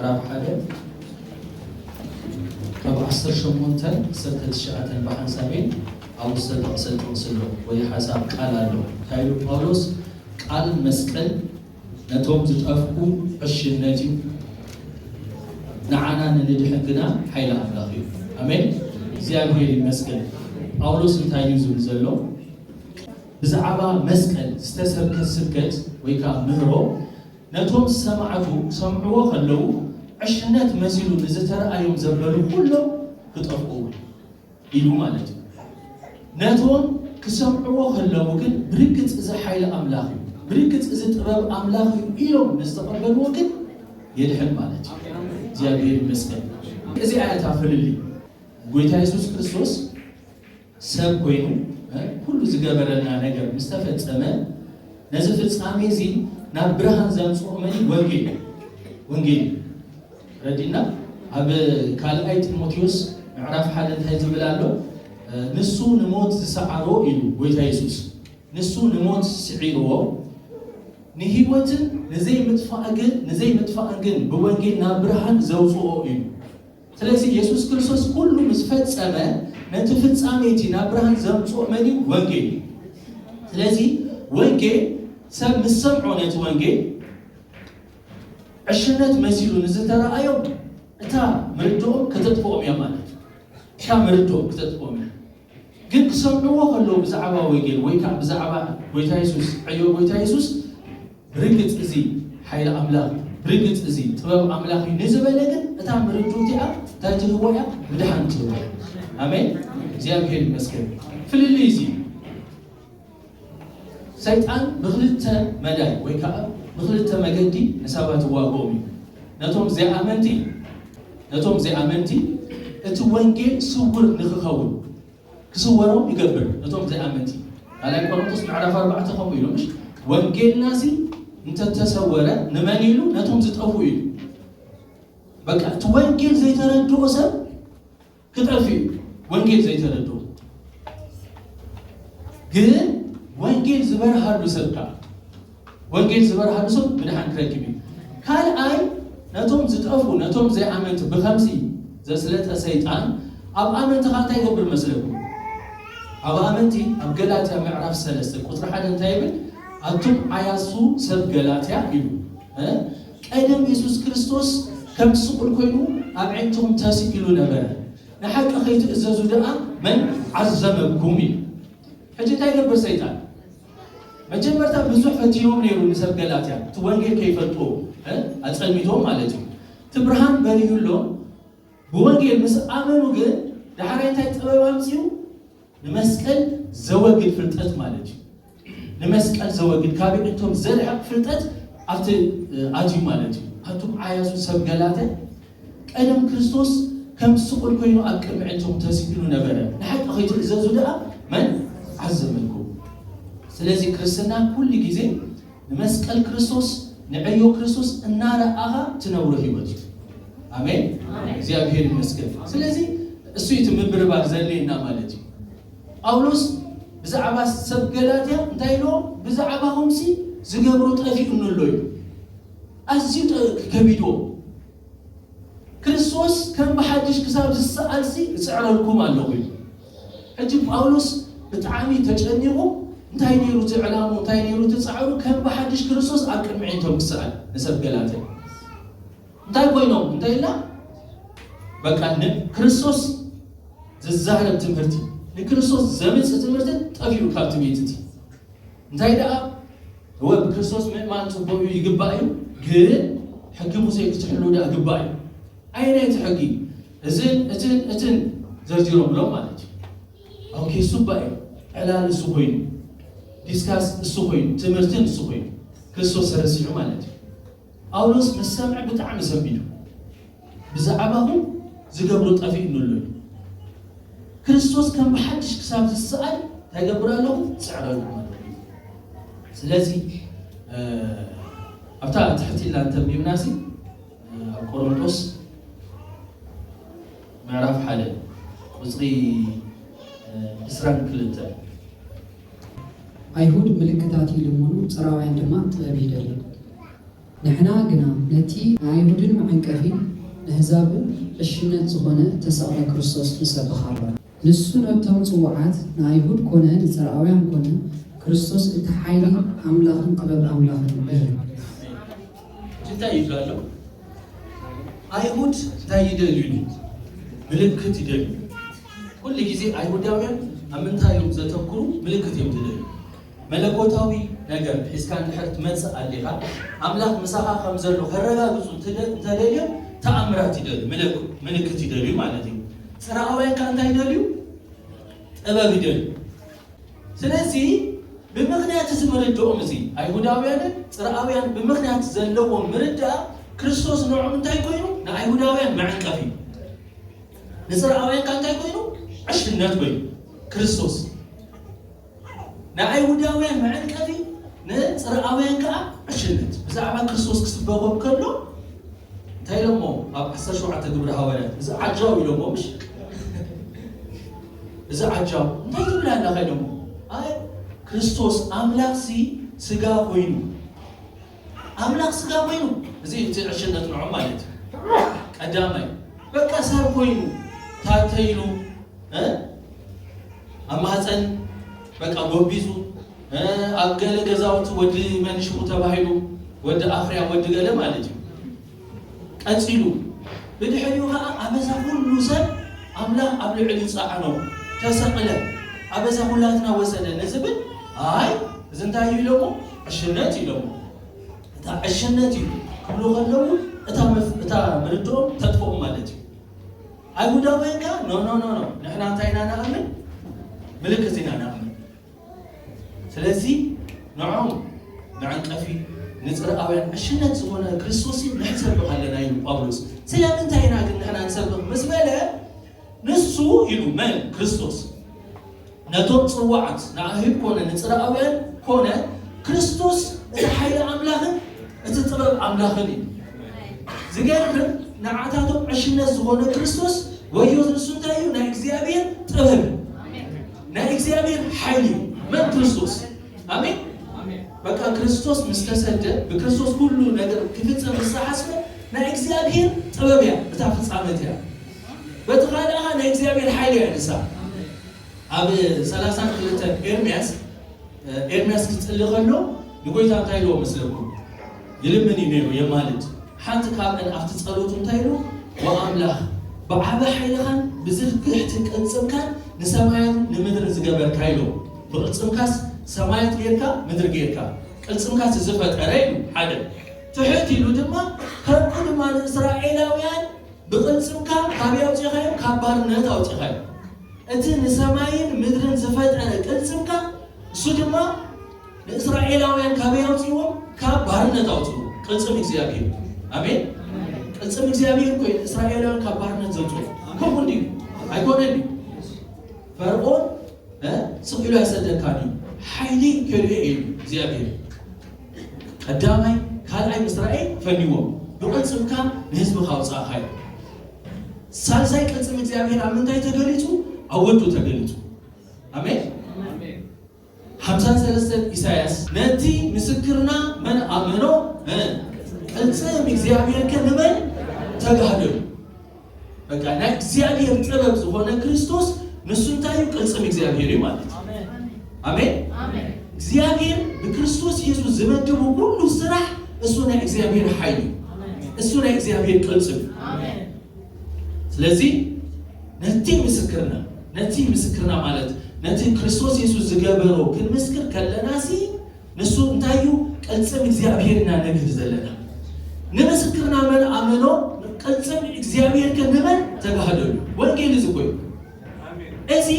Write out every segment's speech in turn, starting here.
ምዕራፍ ሓደ ካብ ዓሰርተ ሸሞንተ ዓሰርተ ትሽዓተ ብሓንሳበይ ኣብ ውስተ ጥቕሲ ጥቕሲ ኣሎ ወይ ሓሳብ ቃል ኣሎ። እንታይ ኢሉ ጳውሎስ? ቃል መስቀል ነቶም ዝጠፍኡ ዕሽነት እዩ፣ ንዓና ንንድሕን ግና ሓይሊ ኣምላኽ እዩ። ኣሜን። እግዚኣብሔር ይመስገን። ጳውሎስ እንታይ እዩ ዝብል ዘሎ? ብዛዕባ መስቀል ዝተሰብከ ስብከት ወይ ከዓ ምህሮ ነቶም ዝሰማዕቱ ክሰምዕዎ ከለዉ ዕሽነት መሲሉ ንዝተረኣዮም ዘበሉ ኩሎም ክጠፍኡ ኢሉ ማለት እዩ። ነቶም ክሰምዕዎ ከለዉ ግን ብርግጽ እዚ ሓይሊ ኣምላኽ እዩ፣ ብርግጽ እዚ ጥበብ ኣምላኽ እዩ ኢሎም ንዝተቐበልዎ ግን የድሕን ማለት እዩ። እግዚኣብሔር ይመስገን። እዚኣ እያ እታ ፍልልይ። ጎይታ የሱስ ክርስቶስ ሰብ ኮይኑ ኩሉ ዝገበረልና ነገር ምስ ተፈጸመ ነዚ ፍጻሜ እዚ ናብ ብርሃን ዘምጽኦ መን እዩ? ወንጌል እዩ። ወንጌል እዩ። ረዲና ኣብ ካልኣይ ጢሞቴዎስ ምዕራፍ ሓደ እንታይ ዝብል ኣሎ? ንሱ ንሞት ዝሰዓሮ ኢሉ ጎይታ የሱስ ንሱ ንሞት ስዒርዎ ንህይወትን ንዘይምጥፋእ ግን ንዘይምጥፋእን ግን ብወንጌል ናብ ብርሃን ዘውፅኦ እዩ። ስለዚ የሱስ ክርስቶስ ኩሉ ምስ ፈጸመ ነቲ ፍጻሜ እቲ ናብ ብርሃን ዘምፅኦ መን እዩ? ወንጌል እዩ። ስለዚ ወንጌል ሰብ ምስ ሰምዖ ነቲ ወንጌል ዕሽነት መሲሉ ንዝተረኣዮም እታ ምርድኦም ከተጥፍኦም እያ ማለት እዩ። እታ ምርድኦም ክተጥፍኦም እያ። ግን ክሰምዕዎ ከለዉ ብዛዕባ ወንጌል ወይ ከዓ ብዛዕባ ጎይታ የሱስ ዕዮ ጎይታ የሱስ ብርግፅ እዚ ሓይሊ ኣምላኽ ብርግፅ እዚ ጥበብ ኣምላኽ እዩ ንዝበለ ግን እታ ምርድኡ እቲኣ እንታይ ትህቦ እያ? ምድሓን ትህቦ። ኣሜን። እግዚኣብሔር ይመስገን። ፍልልይ እዚ ሰይጣን ብክልተ መዳይ ወይ ከዓ ብክልተ መገዲ ንሰባት ይዋግኦም እዩ። ነቶም ዘይኣመንቲ ነቶም ዘይኣመንቲ እቲ ወንጌል ስውር ንክኸውን ክስወሮም ይገብር። ነቶም ዘይኣመንቲ ካልኣይ ቆሮንቶስ ምዕራፍ ኣርባዕተ ከምኡ ኢሉ ምሽ ወንጌልና ሲ እንተተሰወረ ንመን ኢሉ ነቶም ዝጠፉ ኢሉ በቃ እቲ ወንጌል ዘይተረድኦ ሰብ ክጠፍ እዩ። ወንጌል ዘይተረድኦ ግን ወንጌል ዝበርሃሉ ሰብ ከዓ ወንጌል ዝበርሃሉ ሰብ ምድሓን ክረክብ እዩ። ካልኣይ ነቶም ዝጠፉ ነቶም ዘይኣመንቲ ብከምዚ ዘስለጠ ሰይጣን ኣብ ኣመንቲ ከዓ እንታይ ይገብር መስለኩም? ኣብ ኣመንቲ ኣብ ገላትያ ምዕራፍ ሰለስተ ቁፅሪ ሓደ እንታይ ይብል? ኣቱም ዓያሱ ሰብ ገላትያ ኢሉ ቀደም የሱስ ክርስቶስ ከም ስቑል ኮይኑ ኣብ ዕንትኹም ተሲኢሉ ነበረ። ንሓቂ ከይትእዘዙ ደኣ መን ዓዘመኩም እዩ። ሕጂ እንታይ ይገብር ሰይጣን? መጀመርታ ብዙሕ ፈቲኖም ነይሩ ንሰብ ገላትያ እቲ ወንጌል ከይፈልጥዎ ኣፀልሚቶም ማለት እዩ። እቲ ብርሃን በሪሁሎም ብወንጌል ምስ ኣመኑ ግን ዳሕራይ እንታይ ጥበብ ኣምፅኡ? ንመስቀል ዘወግድ ፍልጠት ማለት እዩ። ንመስቀል ዘወግድ ካብ ዕንቶም ዘርሕቕ ፍልጠት ኣብቲ ኣትዩ ማለት እዩ። ኣቱም ዓያሱ ሰብ ገላትያ ቀደም ክርስቶስ ከም ስቑል ኮይኑ ኣብ ቅድሚ ዕንቶም ተሲኢሉ ነበረ። ንሓቂ ከይትእዘዙ ደኣ መን ዓዘመልኩም? ስለዚ ክርስትና ኩሉ ግዜ ንመስቀል ክርስቶስ ንዕዮ ክርስቶስ እናረኣኻ ትነብሮ ህይወት እዩ። ኣሜን። እግዚኣብሔር ይመስገን። ስለዚ እሱ እቲ ምብርባር ዘድልየና ማለት እዩ። ጳውሎስ ብዛዕባ ሰብ ገላትያ እንታይ ኢልዎም? ብዛዕባኹምሲ ዝገብሮ ጠፊኡኒ ኣሎ እዩ። ኣዝዩ ከቢድዎ ክርስቶስ ከም ብሓድሽ ክሳብ ዝሰኣልሲ እፅዕረልኩም ኣለኹ እዩ። ሕጂ ጳውሎስ ብጣዕሚ ተጨኒቑ እንታይ ነይሩ እቲ ዕላሙ እንታይ ነይሩ እቲ ፃዕሩ ከም ብሓድሽ ክርስቶስ ኣብ ቅድሚ ዕንቶም ክሰኣል ንሰብ ገላትያ እንታይ ኮይኖም እንታይ ኢልና በቃ ንክርስቶስ ዝዛረብ ትምህርቲ ንክርስቶስ ዘምፅእ ትምህርቲ ጠፊኡ ካብቲ ቤት እቲ እንታይ ደኣ እወ ብክርስቶስ ምእማን ፅቡቅ እዩ ይግባእ እዩ ግን ሕጊ ሙሴ ክትሕሉ ደኣ ግባእ እዩ ኣየናይ እቲ ሕጊ እዝን እትን እትን ዘርዚሮም ብሎም ማለት እዩ ኦኬ እሱ ባእ እዩ ዕላል እሱ ኮይኑ ዲስካስ እሱ ኮይኑ ትምህርትን እሱ ኮይኑ ክርስቶስ ተረሲዑ ማለት እዩ ጳውሎስ ምስ ሰምዐ ብጣዕሚ ሰንቢዱ ብዛዕባኹም ዝገብሮ ጠፊእኒ ኣሎ እዩ ክርስቶስ ከም ብሓድሽ ክሳብ ዝሰኣል እንታይ ገብር ኣለኹ ፅዕረልኩም ኣለኹ ስለዚ ኣብታ ትሕት ኢልና እንተንቢብና ሲ ኣብ ቆሮንቶስ ምዕራፍ ሓደ ቁፅሪ ዕስራን ክልተን ኣይሁድ ምልክታት ይልምኑ፣ ፅራውያን ድማ ጥበብ ይደልዩ። ንሕና ግና ነቲ ንኣይሁድን መዐንቀፊ፣ ንኣህዛብን ዕሽነት ዝኾነ እተሰቕለ ክርስቶስ ንሰብኽ ኣሎና። ንሱ ነቶም ጽዉዓት ንኣይሁድ ኮነ ንጽርኣውያን ኮነ ክርስቶስ እቲ ሓይሊ ኣምላኽን ጥበብ ኣምላኽን እዩ። እንታይ ይብሉ ኣለዉ? ኣይሁድ እንታይ ይደልዩ? ምልክት ይደልዩ። ኩሉ ግዜ ኣይሁዳውያን ኣብ ምንታይ እዮም ዘተኩሩ? ምልክት እዮም ዝደልዩ። መለኮታዊ ነገር ሒዝካ እንድሕር ትመጽእ ኣሊኻ፣ ኣምላኽ ምሳኻ ከም ዘሎ ከረጋግጹ እንተደ- እንተደልዮም ተኣምራት ይደልዩ፣ ምልክ- ምልክት ይደልዩ ማለት እዩ። ጽርኣውያን ከኣ እንታይ ይደልዩ? ጥበብ ይደልዩ። ስለዚ ብምኽንያት እዚ ምርድኦም እዚ ኣይሁዳውያንን ጽርኣውያን ብምኽንያት ዘለዎም ምርዳእ ክርስቶስ ንዕኦም እንታይ ኮይኑ? ንኣይሁዳውያን መዐንቀፊ፣ ንጽርኣውያን ከኣ እንታይ ኮይኑ? ዕሽነት ኮይኑ ክርስቶስ ንኣይሁዳውያን መዐንቀፊ፣ ንጽርኣውያን ከኣ ዕሽነት። ብዛዕባ ክርስቶስ ክስበኾም ከሎ እንታይ ኢሎሞ? ኣብ ዓሰርተ ሸውዓተ ግብሪ ሃዋርያት እዚ ዓጃው ኢሎሞ፣ ምሽ እዚ ዓጃው እንታይ ትብል ኣለኻ ኢሎሞ? ኣይ ክርስቶስ ኣምላኽ ሲ ስጋ ኮይኑ፣ ኣምላኽ ስጋ ኮይኑ፣ እዚ እቲ ዕሽነት ንዖም ማለት እዩ። ቀዳማይ በቃ ሰብ ኮይኑ ታተይሉ እ ኣብ ማህፀን በቃ ጎቢዙ እ ኣብ ገለ ገዛውቲ ወዲ መንሽኡ ተባሂሉ ወዲ ኣፍርያ ወዲ ገለ ማለት እዩ። ቀጺሉ ብድሕሪኡ ኸዓ ኣበዛ ኩሉ ሰብ ኣምላኽ ኣብ ልዕሊ ጸዓኖ ተሰቕለ፣ ኣበዛ ኩላትና ወሰደ ንዝብል፣ ኣይ እዚ እንታይ እዩ ኢሎሞ? ዕሽነት እዩ ኢሎሞ። እታ ዕሽነት እዩ ክብሉ ከለዉ እታ መፍ- እታ ምርድኦም ተጥፍኦም ማለት እዩ። ኣይሁዳውያን ከ ኖ ኖ ኖ ኖ ንሕና እንታይ ኢና ንኣምን? ምልክት ኢና ንኣምን። ስለዚ ንዖም መዐንቀፊ ንጽርኣውያን ዕሽነት ዝኾነ ክርስቶስ ንሕሰብኽ ኣለና ኢሉ ጳውሎስ። ስለምንታይ ኢና ግን ንሕና ንሰብኽ ምስ በለ ንሱ ኢሉ መን? ክርስቶስ ነቶም ጽዋዓት ንኣህብ ኮነ ንጽርኣውያን ኮነ ክርስቶስ እቲ ሓይሊ ኣምላኽን እቲ ጥበብ ኣምላኽን እዩ። ዝገርም ንዓታቶም ዕሽነት ዝኾነ ክርስቶስ ወዮ ንሱ እንታይ እዩ? ናይ እግዚኣብሔር ጥበብ እዩ። ናይ እግዚኣብሔር ሓይሊ እዩ። መን? ክርስቶስ። ኣሜን። በቃ ክርስቶስ ምስ ተሰደ ብክርስቶስ ኩሉ ነገር ክፍጽም ምስ ተሓስበ ናይ እግዚኣብሔር ጥበብ እያ እታ ፍጻመት እያ። በቲ ካልኣኻ ናይ እግዚኣብሔር ሓይሊ እያ ንሳ። ኣብ ሰላሳን ክልተን ኤርምያስ ኤርምያስ ክጽሊ ከሎ ንጎይታ እንታይ ኢልዎ መስለኩም? ይልምን እዩ ነይሩ የማልድ። ሓንቲ ካብአን ኣብቲ ጸሎቱ እንታይ ኢሉ? ወኣምላኽ ብዓቢ ሓይልኻን ብዝርግሕቲ ቅልጽምካን ንሰማያት ንምድርን ዝገበርካ ኢሉ። ብቅልጽምካስ ሰማያት ጌርካ ምድሪ ጌርካ ቅልጽምካስ ዝፈጠረ ኢሉ ሓደ ትሕት ኢሉ ድማ ከምኡ ድማ ንእስራኤላውያን ብቕልጽምካ ካብ ኣውጺኻዮም ካብ ባርነት ኣውጺኻዮም። እቲ ንሰማይን ምድርን ዝፈጠረ ቅልጽምካ እሱ ድማ ንእስራኤላውያን ካብ ኣውጺዎም ካብ ባርነት ኣውጺዎ። ቅልጽም እግዚኣብሔር። ኣሜን። ቅልጽም እግዚኣብሔር እኮ እዩ ንእስራኤላውያን ካብ ባርነት ዘውጽዎ። ከምኡ እንዲሁ ኣይኮነ እንዲሁ ፈርዖን ስቕ ኢሉ ኣይሰደካን እዩ። ሓይሊ ከልኦ እዩ እግዚኣብሔር። ቀዳማይ ካልኣይ ምስ ረኣየ ፈንይዎም ብቕልጽምካ ንህዝቢ ካውፃእኻ እዩ። ሳልሳይ ቅልጽም እግዚኣብሔር ኣብ ምንታይ ተገሊጹ? ኣብ ወዱ ተገሊጹ። ኣሜን። ሓምሳን ሰለስተን ኢሳያስ ነቲ ምስክርና መን ኣመኖ? ቅልጽም እግዚኣብሔር ከ ንመን ተጋህደሉ? በቃ ናይ እግዚኣብሔር ጥበብ ዝኾነ ክርስቶስ ንሱ እንታይ እዩ? ቅልጽም እግዚኣብሔር እዩ ማለት እዩ። ኣሜን። እግዚኣብሔር ብክርስቶስ ኢየሱስ ዝመደቡ ኩሉ ስራሕ እሱ ናይ እግዚኣብሔር ሓይሊ እዩ። እሱ ናይ እግዚኣብሔር ቅልጽም እዩ። ስለዚ ነቲ ምስክርና ነቲ ምስክርና ማለት ነቲ ክርስቶስ ኢየሱስ ዝገበሮ ክንምስክር ከለና ሲ ንሱ እንታይ እዩ? ቅልጽም እግዚኣብሔር ኢና ነግህድ ዘለና። ንምስክርና መን ኣመኖ? ቅልጽም እግዚኣብሔር ከ ንመን ተጋህደሉ? ወንጌል እዚ ኮይኑ እዚ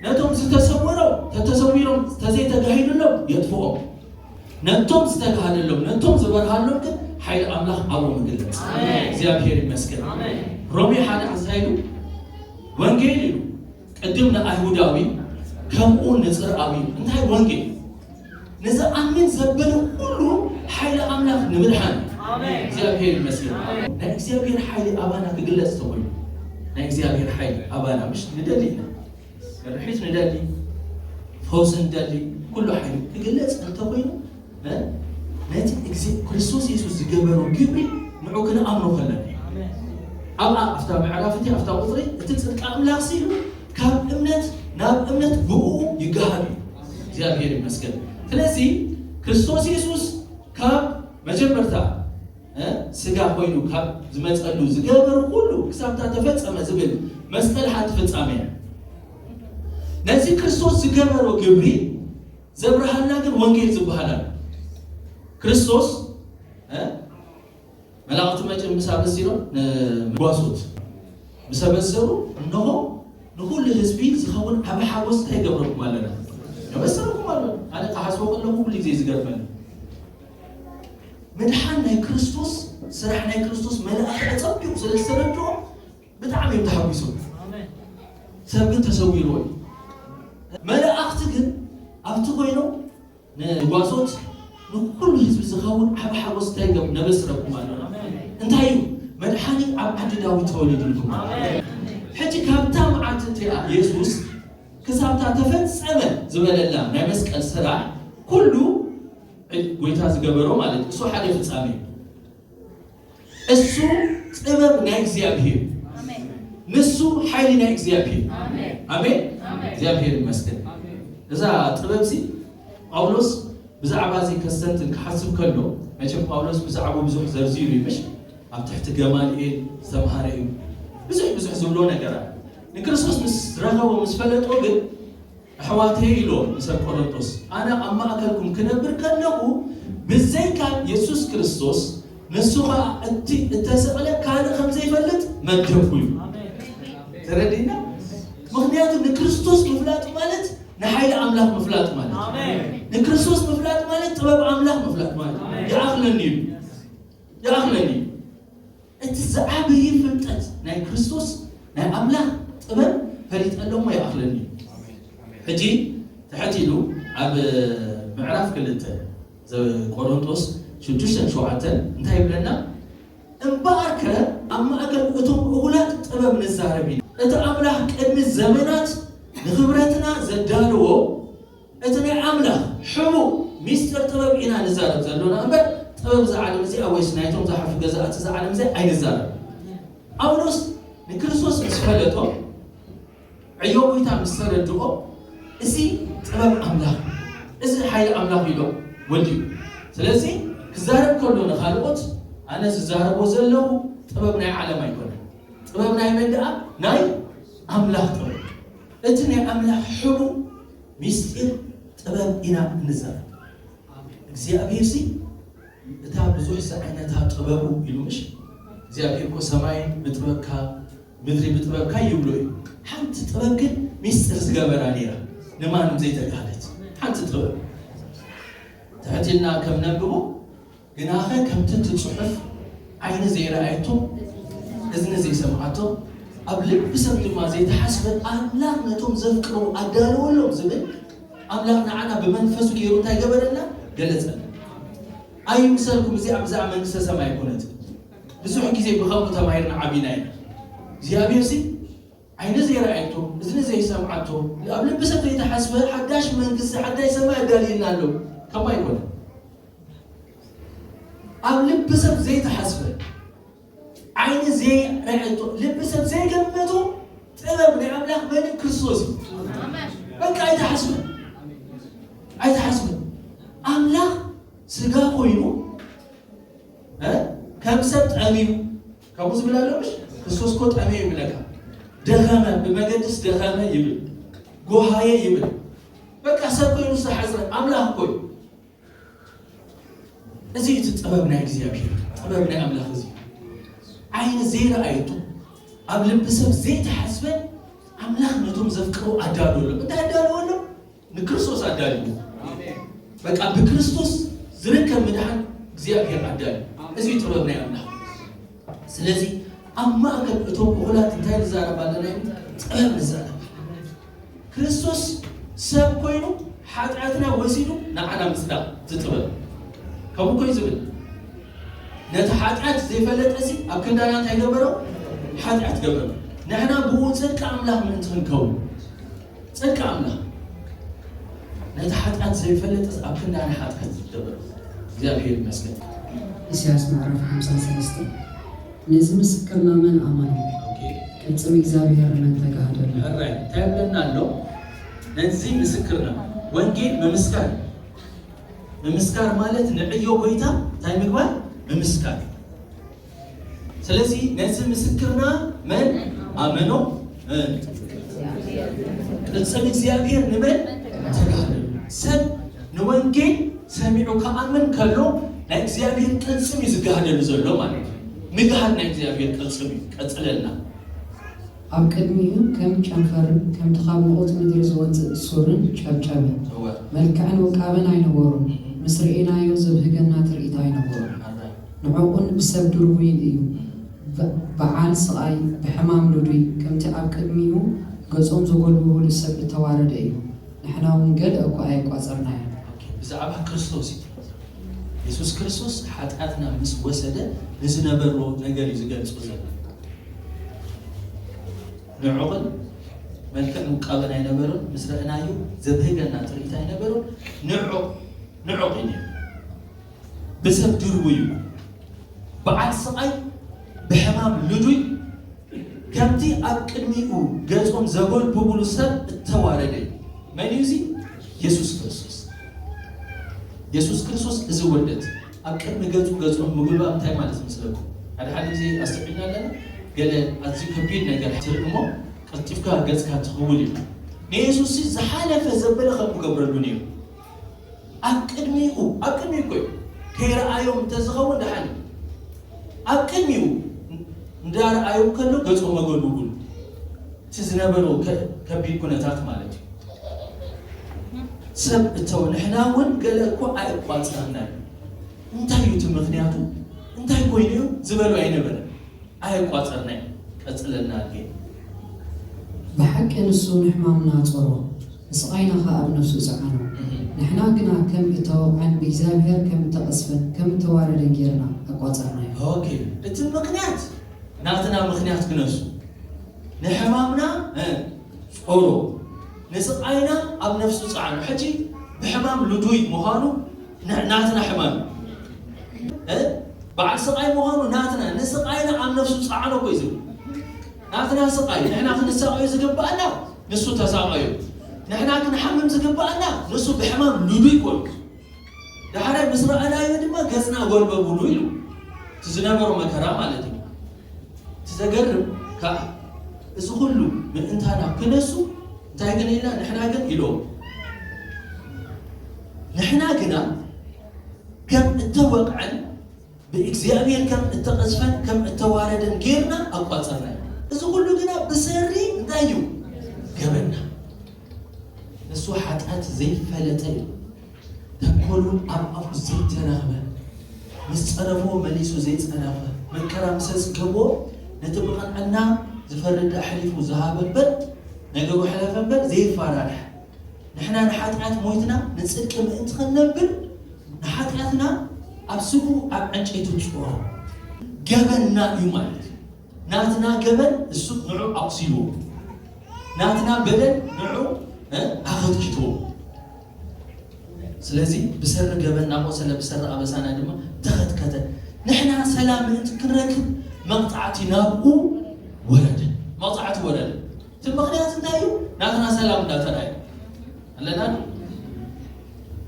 ነቶም ዝተሰወሮም ተተሰዊሮም ተዘይተጋሂዱሎም የጥፍኦም። ነቶም ዝተጋህደሎም ነቶም ዝበርሃሎም ግን ሓይሊ ኣምላኽ ኣብኦም ይግለጽ። እግዚኣብሔር ይመስገን። ሮሜ ሓደ እንታይ ኢሉ? ወንጌል ኢሉ ቅድም ንኣይሁዳዊ ከምኡ ንጽርኣዊ እንታይ ወንጌል ንዝኣምን ዘበለ ኩሉ ሓይሊ ኣምላኽ ንምድሓን። እግዚኣብሔር ይመስገን። ናይ እግዚኣብሔር ሓይሊ ኣባና ክግለጽ ተኮይኑ ናይ እግዚኣብሔር ሓይሊ ኣባና ምሽ ንደሊ ኢና። ርሒት ንደሊ ፈውስ ንደሊ ኩሉ ሓይሊ ክግለጽ እንተኮይኑ ነቲ እግዚኣብሔር ክርስቶስ የሱስ ዝገበሮ ግብሪ ንዑ ክንኣምኖ ከለና ኣብኣ ኣብታ ምዕራፍ እቲ ኣብታ ቁፅሪ እቲ ፅድቂ ኣምላኽ ሲሉ ካብ እምነት ናብ እምነት ብኡ ይገሃድ እዩ። እግዚኣብሔር ይመስገን። ስለዚ ክርስቶስ የሱስ ካብ መጀመርታ ስጋ ኮይኑ ካብ ዝመፀሉ ዝገበሩ ኩሉ ክሳብታ ተፈፀመ ዝብል መስቀል ሓንቲ ፍፃመ እያ። ነዚ ክርስቶስ ዝገበሮ ግብሪ ዘብርሃልና ግን ወንጌል ዝበሃል ኣሎ። ክርስቶስ መላእኽቲ መጭ ምስ ኣበሲሮም ንጓሶት ምስ ኣበሰሩ እንሆ ንኹሉ ህዝቢ ዝኸውን ዓቢ ሓጎስ እንታይ ይገብረኩም ኣለና? የበስረኩም ኣሎ። ኣነ ክሓስቦ ከለኹ ኩሉ ግዜ ዝገርመኒ ምድሓን ናይ ክርስቶስ ስራሕ ናይ ክርስቶስ መላእኽቲ ኣጸቢቑ ስለ ዝተረድኦ ብጣዕሚ እዮም ተሓጒሶም። ሰብ ግን ተሰዊርዎ እዩ። መላእኽቲ ግን ኣብቲ ኮይኖም ንጓሶት ንኩሉ ህዝቢ ዝኸውን ዓቢ ሓጎስ እንታይ ገብ ነበስረኩም ኣለና እንታይ እዩ መድሓኒ ኣብ ዓዲ ዳዊት ተወሊዱልኩም። ሕጂ ካብታ መዓልቲ እቲኣ የሱስ ክሳብታ ተፈጸመ ዝበለላ ናይ መስቀል ስራሕ ኩሉ ጎይታ ዝገበሮ ማለት እሱ ሓደ ፍጻሜ እዩ። እሱ ጥበብ ናይ እግዚኣብሔር፣ ንሱ ሓይሊ ናይ እግዚኣብሔር። ኣሜን። እግዚኣብሔር ይመስገን። እዛ ጥበብ ሲ ጳውሎስ ብዛዕባ እዚ ከስተንትን ክሓስብ ከሎ መቸም ጳውሎስ ብዛዕባ ብዙሕ ዘርዚሩ እዩ ምሽ ኣብ ትሕቲ ገማልኤል ዝተምሃረ እዩ። ብዙሕ ብዙሕ ዝብሎ ነገራት ንክርስቶስ ምስ ረኸቦ ምስ ፈለጦ ግን ኣሕዋተይ ኢሎ ንሰብ ቆሮንቶስ ኣነ ኣብ ማእከልኩም ክነብር ከለኹ ብዘይካ የሱስ ክርስቶስ ንሱ ኸዓ እቲ እተሰቕለ ካልእ ከም ዘይፈልጥ መደብኩ እዩ። ተረዲና? ምክንያቱ ንክርስቶስ ምፍላጥ ማለት ንሓይሊ ኣምላኽ ምፍላጥ ማለት ንክርስቶስ ምፍላጥ ማለት ጥበብ ኣምላኽ ምፍላጥ ማለት ይኣኽለኒ እዩ። ይኣኽለኒ እዩ። እቲ ዝዓበየ ፍልጠት ናይ ክርስቶስ ናይ ኣምላኽ ጥበብ ፈሊጠ ኣለሞ ይኣኽለኒ እዩ። ሕጂ ትሕት ኢሉ ኣብ ምዕራፍ ክልተ ቆሮንጦስ ሽዱሽተን ሸውዓተን እንታይ ይብለና? እምበኣርከ ኣብ ማእከል እቶም እኹላት ጥበብ ንዛረብ ኢና። እቲ ኣምላኽ ቅድሚ ዘመናት ንኽብረትና ዘዳለዎ እቲ ናይ ኣምላኽ ሕቡእ ሚስጥር ጥበብ ኢና ንዛረብ ዘሎና እምበር ጥበብ እዛ ዓለም እዚኣ ወይስ ናይቶም ዝሓልፉ ገዛእቲ እዛ ዓለም እዚኣ ኣይንዛረብ። ጳውሎስ ንክርስቶስ ምስ ፈለጦ ዕዮ ጎይታ ምስ ተረድኦ እዚ ጥበብ ኣምላኽ እዚ ሓይሊ ኣምላኽ ኢሎ ወልዩ። ስለዚ ክዛረብ ከሎ ንኻልኦት ኣነ ዝዛረቦ ዘለኹ ጥበብ ናይ ዓለም ኣይኮነን። ጥበብ ናይ መን ደኣ? ናይ ኣምላኽ ጥበብ። እቲ ናይ ኣምላኽ ሕቡእ ሚስጢር ጥበብ ኢና እንዛረብ። እግዚኣብሔር ሲ እታ ብዙሕ ዝዓይነታ ጥበቡ ኢሉ ምሽ እግዚኣብሔር እኮ ሰማይ ብጥበብካ ምድሪ ብጥበብካ ይብሎ እዩ። ሓንቲ ጥበብ ግን ሚስጥር ዝገበራ ነይራ ንማንም ዘይተጋህለት ሓንቲ ጥበብ ትሕቲልና ከም ነንብቦ ግናኸ ከምቲ እቲ ጽሑፍ ዓይኒ ዘይረኣየቶ እዝኒ ዘይሰምዓቶ ኣብ ልቢ ሰብ ድማ ዘይተሓስበ ኣምላኽ ነቶም ዘፍቅሩ ኣዳለወሎም ዝብል ኣምላኽ ንዓና ብመንፈሱ ገይሩ እንታይ ገበረልና ገለጸልና። ኣይምሰልኩም እዚኣ ብዛዕባ መንግስተ ሰማይ ኣይኮነትን። ብዙሕ ግዜ ብኸምኡ ተማሂርና ዓቢና ኢና። እግዚኣብሔር ሲ ዓይኒ ዘይረኣየቶ እዝኒ ዘይሰምዓቶ ኣብ ልቢ ሰብ ዘይተሓስበ ሓዳሽ መንግስቲ ሓዳሽ ሰማይ ኣዳልየልና ኣሎ። ከምኡ ኣይኮነን። ኣብ ልቢ ሰብ ዘይተሓስበ ዓይኒ ዘይረኣየቶ ልቢ ሰብ ዘይገመቶ ጥበብ ናይ ኣምላኽ መን ክርስቶስ እዩ። በቃ ኣይተሓስበን ኣይተሓስበን ኣምላኽ ስጋ ኮይኑ ከም ሰብ ጠምዩ ከምኡ ዝብል ኣሎ ምሽ ክርስቶስ ኮ ጠምዩ ይብለካ ደኸመ ብመገድስ ደኸመ ይብል ጎሃየ ይብል በቃ ሰብ ኮይኑ ዝተሓዝረ ኣምላኽ ኮ እዩ። እዚ እቲ ጥበብ ናይ እግዚኣብሔር ጥበብ ናይ ኣምላኽ እዚ ዓይኒ ዘይረኣየቱ ኣብ ልቢ ሰብ ዘይተሓስበ ኣምላኽ ነቶም ዘፍቅሩ ኣዳለወሎም እንታይ ኣዳለወሎም ንክርስቶስ ኣዳልዩ በቃ ብክርስቶስ ዝርከብ ምድሓን እግዚኣብሔር ኣዳልዩ እዚ ጥበብ ናይ ኣምላኽ ስለዚ ኣብ ማእከል እቶም እኹላት እንታይ ንዛረብ ኣለና ጥበብ ንዛረብ ክርስቶስ ሰብ ኮይኑ ሓጢኣትና ወሲዱ ንዓና ምፅዳቕ ዝጥበብ ከምኡ ኮይ ዝብል ነቲ ሓጢኣት ዘይፈለጠ ሲ ኣብ ክንዳና እንታይ ገበሮ ሓጢኣት ገበሮ ንሕና ብኡ ፅድቂ ኣምላኽ ምእንቲ ክንከውን ፅድቂ ኣምላኽ ነቲ ሓጢኣት ዘይፈለጠ ኣብ ክንዳና ሓጢኣት ዝገበሮ እግዚኣብሔር ይመስገን። ኢሳያስ ምዕራፍ ሓምሳ ሰለስተ ነዚ ምስክርና መን ኣመኖ? ኦኬ። ቅጽል እግዚኣብሔር መን ተጋህደሉ? ሕራይ እንታይ ብለና ኣሎ? ነዚ ምስክርና ወንጌል ምምስካር፣ ምምስካር ማለት ንዕዮ ጎይታ እንታይ ምግባር? ምምስካር። ስለዚ ነዚ ምስክርና መን ኣመኖ? ቅጽል እግዚኣብሔር ንመን ተጋህደሉ? ሰብ ንወንጌል ሰሚዑ ክኣምን ከሎ ናይ እግዚኣብሔር ቅልጽም እዩ ዝጋህደሉ ዘሎ ማለት እዩ። ምግሃድ ናይ እግዚኣብሔር ቅልጽም እዩ። ቀጽለልና። ኣብ ቅድሚኡ ከም ጨንፈርን ከምቲ ካብ ምቑት ምድሪ ዝወጽእ ሱርን ጨብጨበ። እወ። መልክዕን ውቃበን ኣይነበሩን። ምስ ርኤናዮ ዘብህገና ትርኢት ኣይነበሩን። ንዕኡን ብሰብ ድርቡይን እዩ። በ- በዓል ስቓይ ብሕማም ልዱይ ከምቲ ኣብ ቅድሚኡ ገጾም ዘጎልብብሉ ሰብ እተዋረደ እዩ። ንሕና እውን ገለ እኳ ኣየቋጸርናዮን። ብዛዕባ ክርስቶስ እዩ። የሱስ ክርስቶስ ሓጢኣትና ምስ ወሰደ ንዝነበሮ ነገር እዩ ዝገልጾ ዘሎ። ንዕቕን መልክዕ ውቃበን ኣይነበሮን፣ ምስ ረእናዩ ዘብህገና ትርኢት ኣይነበሮን። ንዑቕ ንዑቕ እዩ ነይሩ። ብሰብ ድርቡ እዩ። በዓል ስቓይ ብሕማም ልዱይ ከምቲ ኣብ ቅድሚኡ ገጾም ዘጎልብብሉ ሰብ እተዋረደ እዩ። መን እዩ እዚ? የሱስ ክርስቶስ። የሱስ ክርስቶስ እዚ ውርደት ኣብ ቅድሚ ገጹ ገጾም ምግልባብ እንታይ ማለት ይመስለኩም? ሓደ ሓደ ግዜ ኣስተውዒልና ኣለና። ገለ ኣዝዩ ከቢድ ነገር ትርኢ እሞ ቀልጢፍካ ገጽካ ትኽውል እዩ። ንየሱስ ዝሓለፈ ዘበለ ከም ክገብረሉ ነይሩ። ኣብ ቅድሚኡ ኣብ ቅድሚኡ እኮ እዩ። ከይረኣዮም እንተዝኸውን ደሓን እዩ። ኣብ ቅድሚኡ እንዳረኣዮም ከሎ ገጾም መጎልብብሉ እቲ ዝነበሮ ከ- ከቢድ ኩነታት ማለት እዩ። ሰብ እተው ንሕና እውን ገለ እኮ ኣይቋጸርናን። እንታይ እዩ እቲ ምኽንያቱ? እንታይ ኮይኑ እዩ ዝበሉ ኣይነበረን። ኣየቋጸርናይ። ቀጽለልና ኣድጌ። ብሓቂ ንሱ ንሕማምና ጾሮ፣ ንስቓይና ኸኣ ኣብ ነፍሱ ጸዓኖ። ንሕና ግና ከም እተወቕዐን ብእግዚኣብሔር ከም እተቐስፈን ከም እተዋረደን ጌርና ኣቋጸርናዮ። ኦኬ። እቲ ምኽንያት ናትና ምኽንያት ክነሱ ንሕማምና እ፣ ጾሮ ንስቓይና ኣብ ነፍሱ ጸዓኖ። ሕጂ ብሕማም ልዱይ ምዃኑ ን- ናትና ሕማም እ፣ በዓል ስቓይ ምዃኑ ናትና ንስቓይና ኣብ ነፍሱ ጸዓኖ እኮ እዩ ዝብል። ናትና ስቓይ ንሕና ክንሳቐዮ ዝግባኣና ንሱ ተሳቐዮ። ንሕና ክንሓምም ዝግባኣና ንሱ ብሕማም ልዱይ ኮይኑ። ዳሕራይ ምስ ረኣናዮ ድማ ገጽና ጎልበብሉ ኢሉ። እቲ ዝነበሮ መከራ ማለት እዩ። እቲ ዘገርም ከዓ እዚ ኩሉ ምእንታና ክነሱ እንታይ ግን ኢልና ንሕና ግን ኢሎም ንሕና ግና ከም እተወቕዐን ብእግዚኣብሔር ከም እተቐዝፈን ከም እተዋረደን ጌርና ኣቋጸርናዮ። እዚ ኩሉ ግና ብሰሪ እንታይ እዩ? ገበና። ንሱ ሓጢኣት ዘይፈለጠ እዩ። ተንኮሉ ኣብ ኣፉ ዘይተረኽበ፣ ምስ ጸረፎ መሊሱ ዘይጸረፈ፣ መከራ ምስ ኣጽገቦ ነቲ ብቕንዕና ዝፈርድ ኣሕሊፉ ዝሃበ እምበር ነገሩ ሓለፈ እምበር ዘይፋራርሐ። ንሕና ንሓጢኣት ሞይትና ንጽድቂ ምእንቲ ክንነብር ንሓጢኣትና ኣብ ስግኡ ኣብ ዕንጨይቲ ጾሮ ገበንና እዩ ማለት እዩ። ናትና ገበን እሱ ንዑ ኣቑሲልዎ፣ ናትና በደል ንዑ ኣኸትኪትዎ። ስለዚ ብሰሪ ገበንና ቆሰለ፣ ብሰሪ ኣበሳና ድማ ተኸትከተ። ንሕና ሰላም ምእንቲ ክንረክብ መቕጻዕቲ ናብኡ ወረደ። መቕጻዕቲ ወረደ። እቲ ምኽንያት እንታይ እዩ? ናትና ሰላም እንዳተራእየ ኣለና።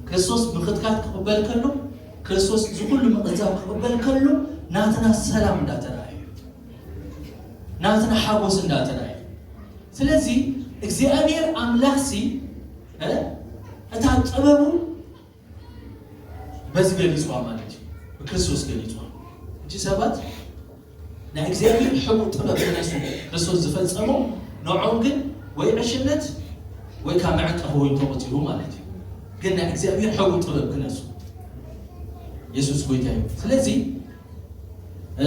ክርስቶስ ምኽትካት ክቕበል ከሎ፣ ክርስቶስ እዚ ኩሉ ምቕዛብ ክቕበል ከሎ ናትና ሰላም እንዳተራእየ፣ ናትና ሓጎስ እንዳተራእየ። ስለዚ እግዚኣብሔር ኣምላኽሲ እ፣ እታ ጥበቡ በዚ ገሊጽዋ ማለት እዩ። ብክርስቶስ ገሊጽዋ። እጂ ሰባት ናይ እግዚኣብሔር ሕቡእ ጥበብ ክነሱ ክርስቶስ ዝፈጸሞ ንዖም ግን ወይ ዕሽነት ወይ ካብ መዕቀፊ ወይ ተቆጺሩ ማለት እዩ። ግን ናይ እግዚኣብሔር ሕቡእ ጥበብ ክነሱ የሱስ ጎይታ እዩ። ስለዚ እ፣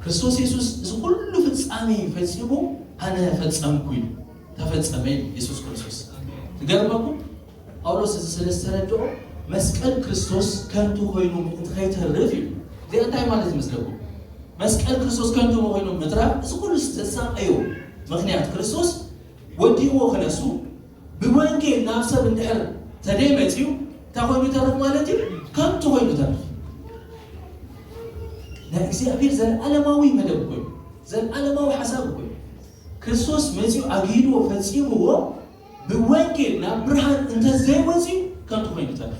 ክርስቶስ የሱስ እዚ ኩሉ ፍጻሜ ፈጺሙ ኣነ ፈጸምኩ ኢሉ ተፈጸመ ኢሉ የሱስ ክርስቶስ። ትገርመኩም ጳውሎስ እዚ ስለ ዝተረድኦ መስቀል ክርስቶስ ከንቱ ኮይኑ ምእንቲ ከይተርፍ እዩ። እዚኣ እንታይ ማለት ይመስለኩም? መስቀል ክርስቶስ ከንቱ ኮይኑ ምትራፍ እዚ ኩሉ ዝተሳቀዮ ምኽንያት ክርስቶስ ወዲእዎ ክነሱ ብወንጌል ናብ ሰብ እንድሕር ተደይመፅዩ እንታይ ኮይኑ ይተርፍ ማለት እዩ? ከንቱ ኮይኑ ተርፍ። ናይ እግዚኣብሔር ዘለዓለማዊ መደብ ኮይኑ፣ ዘለዓለማዊ ሓሳብ ኮይኑ፣ ክርስቶስ መጺኡ ኣግሂድዎ ፈጺምዎ፣ ብወንጌል ናብ ብርሃን እንተዘይወጺኡ ከንቱ ኮይኑ ተርፍ።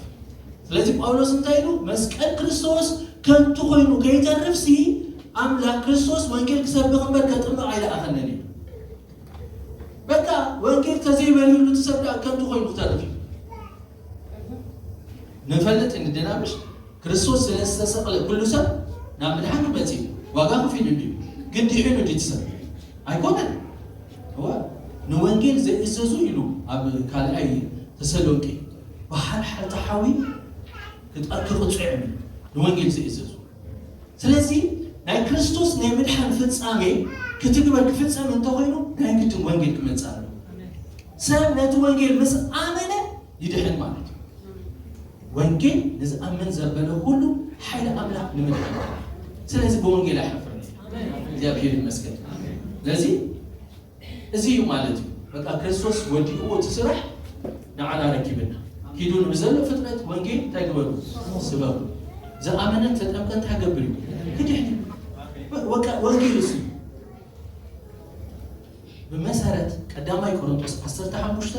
ስለዚ ጳውሎስ እንታይ ኢሉ? መስቀል ክርስቶስ ከንቱ ኮይኑ ከይተርፍሲ፣ ኣምላኽ ክርስቶስ ወንጌል ክሰብኽ እምበር ከጥምቕ ኣይለኣኸንን እዩ። በቃ ወንጌል ተዘይበሪህሉ እቲ ሰብ ደኣ ከንቱ ኮይኑ ክተርፍ እዩ። ንፈልጥ እንድና ምሽ? ክርስቶስ ስለ ዝተሰቕለ ኩሉ ሰብ ናብ ምድሓን ክመጽእ እዩ። ዋጋ ከፊሉ ድዩ? ግን ድሒኑ ድዩ እቲ ሰብ? ኣይኮነን። እወ፣ ንወንጌል ዘይእዘዙ ኢሉ ኣብ ካልኣይ ተሰሎንቄ፣ ብሓልሓልቲ ሓዊ ክጠ-፣ ክቕጽዑ እዮም ንወንጌል ዘይእዘዙ። ስለዚ ናይ ክርስቶስ ናይ ምድሓን ፍጻሜ ክትግበር ክፍጸም እንተኾይኑ ናይ ግድን ወንጌል ክመጽእ ኣለዎ። ሰብ ነቲ ወንጌል ምስ ኣመነ ይድሕን ማለት እዩ። ወንጌል ንዝኣምን ዘበለ ኩሉ ሓይሊ ኣምላኽ ንምድሓን እዩ። ስለዚ ብወንጌል ኣይሓፍርን። እግዚኣብሔር ይመስገን። ስለዚ እዚ እዩ ማለት እዩ። በቃ ክርስቶስ ወዲእዎ እቲ ስራሕ ንዓና ረኪብና። ኪዱ ንብዘሎ ፍጥረት ወንጌል እንታይ ግበሩ? ስበኹ። ዝኣመነን ተጠምቀን እንታይ ገብር እዩ? ክድሕን እዩ። በቃ ወንጌል እሱ እዩ። ብመሰረት ቀዳማይ ቆሮንቶስ ዓሰርተ ሓሙሽተ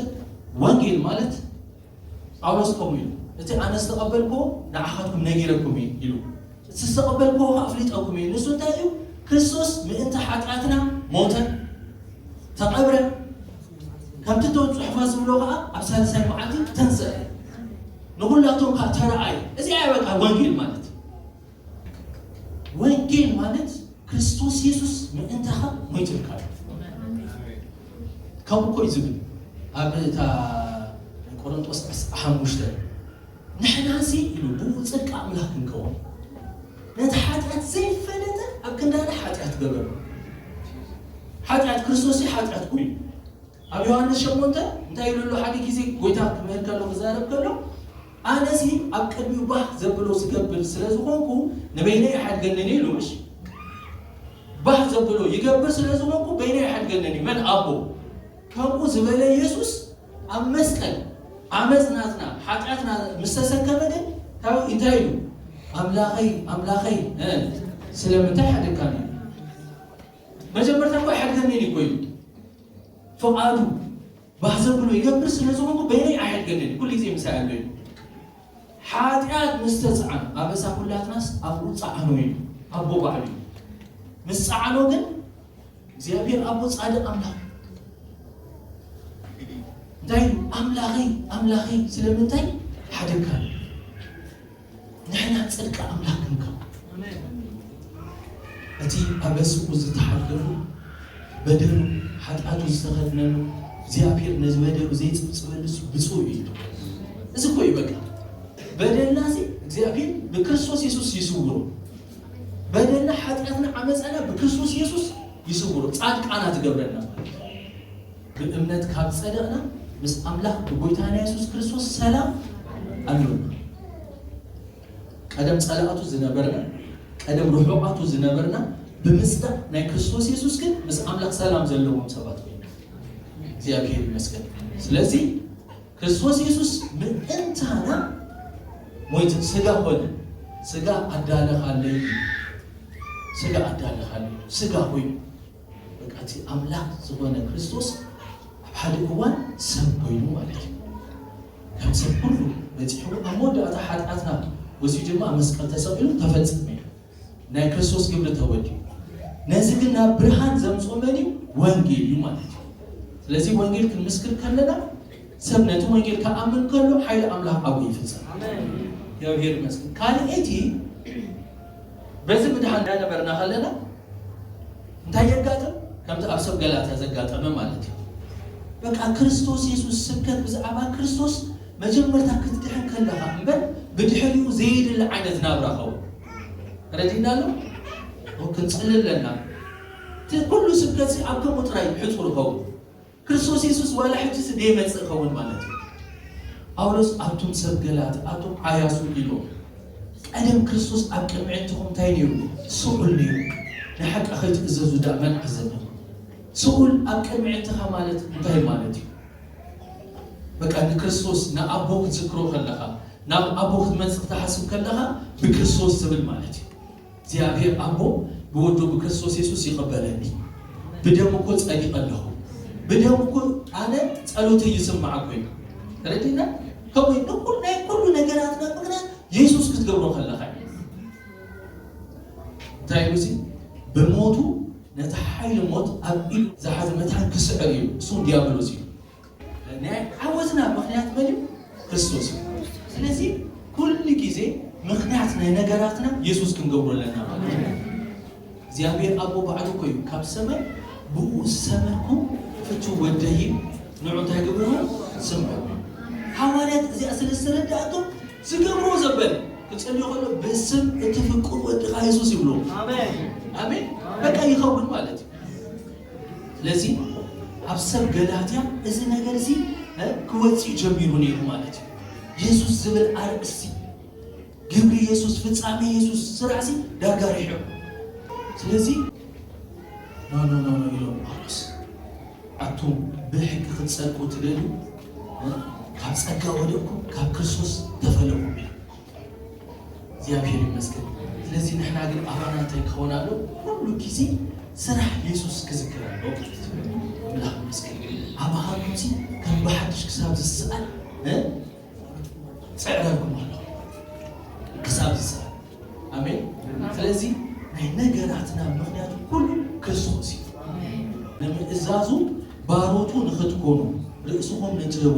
ወንጌል ማለት ጳውሎስ ከምኡ ኢሉ፣ "እቲ ኣነ ዝተቐበልክዎ ንዓኻትኩም ነጊረኩም እየ" ኢሉ። "እቲ ዝተቐበልክዎ ከኣ ኣፍሊጠኩም እየ። ንሱ እንታይ እዩ? ክርስቶስ ምእንቲ ሓጢኣትና ሞተ፣ ተቐብረ፣ ከምቲ እቶም ጽሑፋት ዝብሎ ከኣ ኣብ ሳልሳይ መዓልቲ ተንስአ፣ ንኹላቶም ከኣ ተረኣየ።" እዚኣ እያ በቃ ወንጌል ማለት። ወንጌል ማለት ክርስቶስ የሱስ ምእንታኻ ሞይቱልካ እዩ። ከምኡ እኮ እዩ ዝብል ኣብ እታ ቆሮንጦስ ዓሰርተ ሓሙሽተ፣ "ንሕናሲ" ኢሉ፣ "ብኡ ጽድቂ ኣምላኽ ክንከውን ነቲ ሓጢኣት ዘይፈለጠ ኣብ ክንዳና ሓጢኣት ገበሩ።" ሓጢኣት ክርስቶስ እዩ ሓጢኣት ኮይኑ። ኣብ ዮሃንስ ሸሞንተ እንታይ ኢሉ ኣሎ? ሓደ ግዜ ጎይታ ክምህር ከሎ፣ ክዛረብ ከሎ፣ "ኣነሲ ኣብ ቅድሚኡ ባህ ዘብሎ ዝገብር ስለ ዝኾንኩ ንበይነይ ኣይሓድገንን እዩ" ኢሉ። ምሽ ባህ ዘብሎ ይገብር ስለ ዝኾንኩ በይነይ ኣይሓድገንን እዩ። መን? ኣቦ። ከምኡ ዝበለ የሱስ ኣብ መስቀል ዓመፅ ናትና ሓጢኣትና ምስ ተሰከመ ግን እንታይ እንታይ ኢሉ? "ኣምላኸይ ኣምላኸይ እ፣ ስለምንታይ ሓደግካኒ?" መጀመርታ እኮ ኣይሓድገንን እዩ እኮ ኢሉ። ፍቓዱ ባህ ዘብሎ ይገብር ስለ ዝኾንኩ በይነይ ኣይሓድገንን እዩ። ኩሉ ግዜ ምሳይ ኣሎ እዩ። ሓጢኣት ምስ ተፅዓኑ ኣበሳ ኩላትናስ ኣብኡ ፀዓኑ እዩ። ኣቦ ባዕሉ እዩ። ምስ ፀዓኖ ግን እግዚኣብሔር ኣቦ ጻድቕ ኣምላኽ እንታይ ኢሉ? "ኣምላኸይ ኣምላኸይ ስለምንታይ ሓደግካኒ?" ንሕና ጽድቂ ኣምላኽ ክንከውን። እቲ ኣበስኡ ዝተሓለፉ በደሉ ሓጢኣቱ ዝተኸድነሉ እግዚኣብሔር ነዚ በደሉ ዘይጽብጽበሉ እሱ ብፁዕ እዩ። እዚ እኮ እዩ በቃ። በደልና እዚ እግዚኣብሔር ብክርስቶስ የሱስ ይስውሮ። በደልና ሓጢኣትና ዓመፃና ብክርስቶስ የሱስ ይስውሮ። ጻድቃና ትገብረና ማለት እዩ። ብእምነት ካብ ጸደቕና ምስ ኣምላኽ ብጎይታና የሱስ ክርስቶስ ሰላም ኣሎና። ቀደም ጸላእቱ ዝነበርና፣ ቀደም ርሑቓቱ ዝነበርና ብምጽዳቕ ናይ ክርስቶስ የሱስ ግን ምስ ኣምላኽ ሰላም ዘለዎም ሰባት ኮይና። እግዚኣብሔር ይመስገን። ስለዚ ክርስቶስ የሱስ ምእንታና ሞይቱ ስጋ ኾነ። ስጋ ኣዳለኻለይ፣ ስጋ ኣዳለኻለይ፣ ስጋ ኮይኑ በቃ እቲ ኣምላኽ ዝኾነ ክርስቶስ ኣብ ሓደ እዋን ሰብ ኮይኑ ማለት እዩ። ከም ሰብ ኩሉ በጺሑ ኣብ መወዳእታ ሓጢኣትና ወሲዱ ድማ ኣብ መስቀል ተሰቒሉ ተፈጸመ እዩ። ናይ ክርስቶስ ግብሪ ተወዲኡ። ነዚ ግን ናብ ብርሃን ዘምጽኦ መን እዩ? ወንጌል እዩ ማለት እዩ። ስለዚ ወንጌል ክንምስክር ከለና ሰብ ነቲ ወንጌል ክኣምን ከሎ ሓይሊ ኣምላኽ ኣብኡ ይፍጸም። እግዚኣብሔር ይመስገን። ካልኣይቲ በዚ ምድሓን እንዳነበርና ከለና እንታይ የጋጥም? ከምዚ ኣብ ሰብ ገላትያ ዘጋጠመ ማለት እዩ። በቃ ክርስቶስ የሱስ ስብከት ብዛዕባ ክርስቶስ መጀመርታ ክትድሕን ከለኻ እምበር ብድሕሪኡ ዘየድሊ ዓይነት ናብራ ኸውን። ተረዲእና ኣሎ? ኦ፣ ክንጽሊ ኣለና። እቲ ኩሉ ስብከት ኣብ ከምኡ ጥራይ ሕጹር ኸውን። ክርስቶስ የሱስ ዋላ ሕጂ ስደይ መጽእ ኸውን ማለት እዩ። ጳውሎስ ኣብቶም ሰብ ገላት፣ ኣብቶም ዓያሱ ኢሎም፣ ቀደም ክርስቶስ ኣብ ቅድሚ ዕንትኹም እንታይ ነይሩ? ስኡል ነይሩ። ንሓቂ ከይትእዘዙ ደኣ መን ዓዘበ? ስኡል ኣብ ቅድሚ ዕንትኻ ማለት እንታይ ማለት እዩ? በቃ ንክርስቶስ ንኣቦ ክትዝክሮ ከለኻ፣ ናብ ኣቦ ክትመጽእ ክትሓስብ ከለኻ ብክርስቶስ ትብል ማለት እዩ። እግዚኣብሔር ኣቦ ብወዱ ብክርስቶስ የሱስ ይቐበለኒ። ብደሙ እኮ ጸዲቐ ኣለኹ። ብደሙ እኮ ኣነ ጸሎተይ ይስማዕ እኮ እዩ። ተረዲእና? ከምኡ እዩ። ንኹሉ ናይ ኩሉ ነገራት ምኽንያት የሱስ ክትገብሮ ከለኻ እዩ። እንታይ ኢሉ እዚ? ብሞቱ ነቲ ሓይሊ ሞት ኣብ ኢዱ ዝሓዘ መታን ክስዕር እዩ። እሱ ዲያብሎስ እዩ። ናይ ዓወትና ምኽንያት መን እዩ? ክርስቶስ እዩ። ስለዚ ኩሉ ግዜ ምኽንያት ናይ ነገራትና የሱስ ክንገብሮ ኣለና ማለት እዩ። እግዚኣብሔር ኣቦ ባዕሉ እኮ እዩ ካብ ሰማይ ብኡ ዝሰመርኩ ፍቱ ወደይ ንዑ እንታይ ግብሩ ስምዑ። ሃዋርያት እዚኣ ስለ ዝተረዳእቶም ዝገብርዎ ዘበለ ክጸልዩ ከሎ ብስም እቲ ፍቁር ወድኻ የሱስ ይብሉ። ኣሜን። ኣሜን። በቃ ይኸውን ማለት እዩ። ስለዚ ኣብ ሰብ ገላትያ እዚ ነገር እዚ እ፣ ክወጽእ ጀሚሩ ነይሩ ማለት እዩ። የሱስ ዝብል ኣርእስቲ፣ ግብሪ የሱስ፣ ፍጻሜ የሱስ፣ ስራዕሲ ዳርጋ ሪሑ። ስለዚ ኖ ኖ ኖ ኖ ኢሎም ጳውሎስ፣ ኣቱም ብሕጊ ክትጸድቁ ትደልዩ እ፣ ካብ ጸጋ ወደቅኩም ካብ ክርስቶስ ተፈለኹም ኢሉ። እግዚኣብሔር ይመስገን። ስለዚ ንሕና ግን ኣባና እንታይ ክኸውን ኣሎ? ኩሉ ግዜ ስራሕ የሱስ ክዝክር ኣሎ። ኣምላኽ ይመስገን። ኣባኻትኩም ሲ ከም ብሓድሽ ክሳብ ዝስኣል እ፣ ጽዕረልኩም ኣሎ። ክሳብ ዝስኣል። ኣሜን። ስለዚ ናይ ነገራትና ምኽንያት ኩሉ ክርስቶስ እዩ። ንምእዛዙ ባሮቱ ንኽትኮኑ ርእስኹም ንትህቦ፣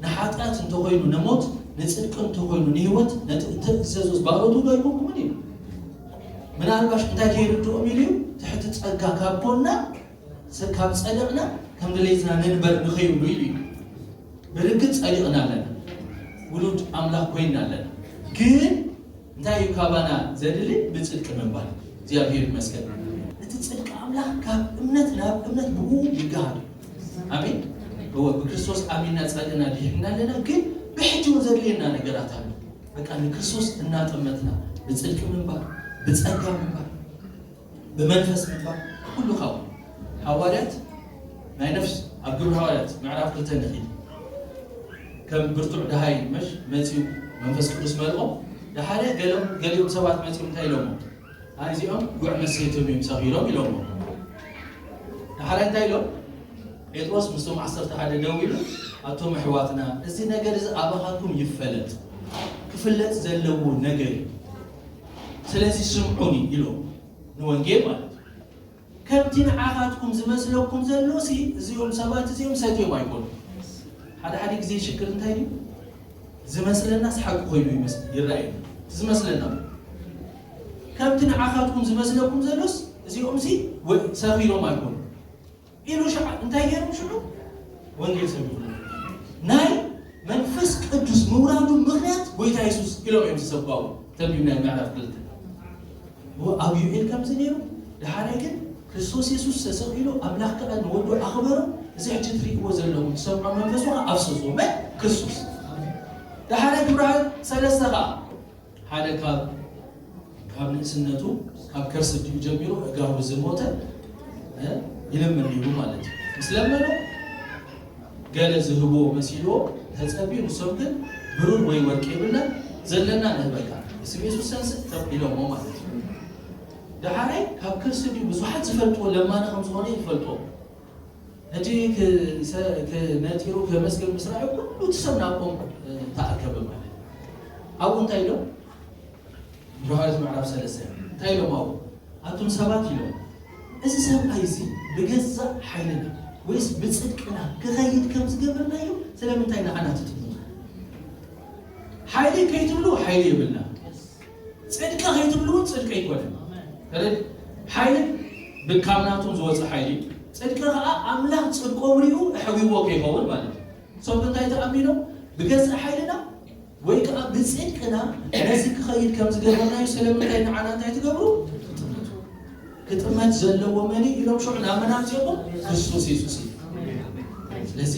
ንሓጢኣት እንተኾይኑ ንሞት፣ ንጽድቂ እንተኾይኑ ንህይወት፣ ነቲ እተእዘዞስ ባሮቱ ዶ ኣይኮንኩምን እዩ? ምናልባሽ እንታይ ከይርድኦም ኢሉ እዩ? ትሕቲ ጸጋ ካብ ኮንና፣ ስ-፣ ካብ ጸደቕና ከም ድሌትና ንንበር ንኸይብሉ ኢሉ እዩ። ብርግጽ ጸዲቕና ኣለና። ውሉድ ኣምላኽ ኮይንና ኣለና። ግን እንታይ እዩ ካባና ዘድሊ? ብጽድቂ ምንባር። እግዚኣብሔር ይመስገን። እቲ ጽድቂ ኣምላኽ ካብ እምነት ናብ እምነት ብኡ ይገሃድ። ኣሜን። እወ፣ ብክርስቶስ ኣሚንና ጸድቅና ድሒንና ኣለና፣ ግን ብሕጂ እውን ዘድልየና ነገራት ኣሎ። በቃ ንክርስቶስ እናጠመትና ብጽድቂ ምንባር፣ ብጸጋ ምንባር፣ ብመንፈስ ምንባር፣ ኩሉ ካብኡ። ሃዋርያት ናይ ነፍስ ኣብ ግብሪ ሃዋርያት ምዕራፍ ክልተ ንኺድ። ከም ብርቱዕ ደሃይ መሽ መጺኡ መንፈስ ቅዱስ መልኦም። ደሓረ ገሎም፣ ገሊኦም ሰባት መጺኦም እንታይ ኢሎሞ? ኣይ፣ እዚኦም ጉዕ መሰይቶም እዮም ሰኺሮም ኢሎሞ። ደሓረ እንታይ ኢሎም? ጴጥሮስ ምስቶም ዓሰርተ ሓደ ደው ኢሉ፣ ኣቶም ኣሕዋትና፣ እዚ ነገር እዚ ኣባኻትኩም ይፈለጥ፣ ክፍለጥ ዘለዎ ነገር እዩ። ስለዚ ስምዑኒ ኢሎም ንወንጌል ማለት እዩ። ከምቲ ንዓኻትኩም ዝመስለኩም ዘሎ ሲ፣ እዚኦም ሰባት እዚኦም ሰትዮም ኣይኮኑን። ሓደ ሓደ ግዜ ሽግር እንታይ እዩ? ዝመስለናስ ሓቂ ኮይኑ ይመስ-፣ ይረኣየና። ዝመስለና። ከምቲ ንዓኻትኩም ዝመስለኩም ዘሎስ እዚኦም ሲ ወ-፣ ሰኺሮም ኣይኮኑን። ኢሉ ሸዓ እንታይ ገይሮም ሽዑ? ወንጌል ሰቢኹ። ናይ መንፈስ ቅዱስ ምውራዱ ምኽንያት ጎይታ የሱስ ኢሎም እዮም ዝሰብኩ። ተንቢብናዮ ምዕራፍ ክልተ። ው-፣ ኣብ ዩኤል ከምዚ ነይሩ። ደሓራይ ግን ክርስቶስ የሱስ ተሰቒሉ፣ ኣምላኽ ከኣ ንወዱ ኣኽበሮ። እዚ ሕጂ ትርእይዎ ዘለኹም ትሰምዖ መንፈስ ከኣ ኣፍሰሶ። መን? ክርስቶስ። ደሓራይ ግብረ ሃዋርያት ሰለስተ ከኣ ሓደ ካብ፣ ካብ ንእስነቱ፣ ካብ ከርሲ ኣዲኡ ጀሚሩ ኣእጋሩ ዝሞተ፣ እ፣ ይልምን ነይሩ ማለት እዩ። ምስ ለመነ ገለ ዝህብዎ መሲልዎ ተጸብዩ፣ ንሶም ግን ብሩር ወይ ወርቂ የብልና፣ ዘለና ንህበካ፣ ብስም የሱስ ተንስእ ኢሎሞ ማለት እዩ። ደሓራይ ካብ ከርሲ ኣዲኡ ብዙሓት ዝፈልጥዎ ለማኒ ከም ዝኾነ ይፈልጦ። ሕጂ ክሰ-፣ ክነጢሩ ከመስግን ምስ ረኣዩ ኩሉ እቲ ሰብ ናብኦም፣ እ፣ ተኣከበ ማለት እዩ። ኣብኡ እንታይ ኢሎም? ዕብራውያን ምዕራፍ ሰለስተ እንታይ ኢሎም ኣብኡ? ኣቱም ሰባት ኢሎም፣ እዚ ሰብኣይ እዚ ብገዛእ ሓይልና ወይስ ብጽድቅና ክኸይድ ከም ዝገበርናዮ ስለምንታይ ንዓና ትጥምቱ? ሓይሊ ከይትብሉ ሓይሊ የብልና። ጽድቂ ከይትብሉ እውን ጽድቂ ኣይኮነን። ተረድ-፣ ሓይሊ ብ-፣ ካብ ናቶም ዝወጸ ሓይሊ እዩ። ጽድቂ ከኣ ኣምላኽ ጽድቆም ሪኡ ኣሕዊዎ ከይኸውን ማለት እዩ። ንሶም እንታይ ተኣሚኖም? ብገዛእ ሓይልና ወይ ከኣ ብጽድቅና ነዚ ክኸይድ ከም ዝገበርናዮ ስለምንታይ ንዓና እንታይ ትገብሩ? ክጥመት ዘለዎ መን እዩ ኢሎም ሽዑ ናብ መን ኣምጺኦሞ? ክርስቶስ የሱስ እዩ። ስለዚ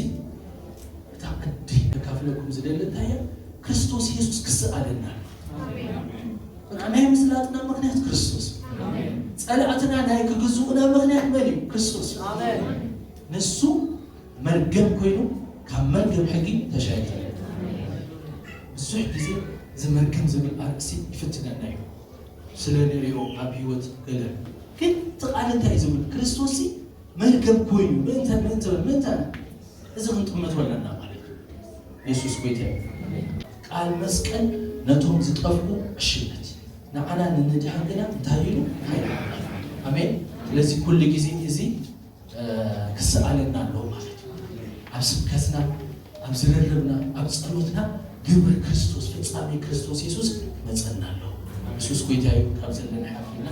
እታ ቅዲ ከካፍለኩም ዝደሊ እንታይ እያ? ክርስቶስ የሱስ ክስኣለና። በቃ ናይ ምስላጥና ምኽንያት ክርስቶስ። ጸላእትና ናይ ክግዝኡና ምኽንያት መን እዩ? ክርስቶስ። ንሱ መርገም ኮይኑ ካብ መርገም ሕጊ ተሻይረ። ምስ ብዙሕ ግዜ እዚ መርገም ዝብል ኣርእሲ ይፍትነና እዩ። ስለ ንሪኦ ኣብ ህይወት ገለ ግን እቲ ቃል እንታይ እዩ ዝብል? ክርስቶስ ሲ መርገም ኮይኑ ምእንተ ምእንተ ምእንተ እዚ ክንጥመት ኣለና ማለት እዩ። የሱስ ጎይታ እዩ። ቃል መስቀል ነቶም ዝጠፍኡ ዕሽነት፣ ንዓና ንንድሕን ግና እንታይ ኢሉ? ሓይሊ። ኣሜን። ስለዚ ኩሉ ግዜ እዚ ክስኣለና ኣለዎ ማለት እዩ። ኣብ ስብከትና፣ ኣብ ዝርርብና፣ ኣብ ጸሎትና ግብሪ ክርስቶስ፣ ፍጻሜ ክርስቶስ የሱስ ክመጸና ኣለዎ። የሱስ ጎይታ እዩ። ካብ ዘለና ሓፊና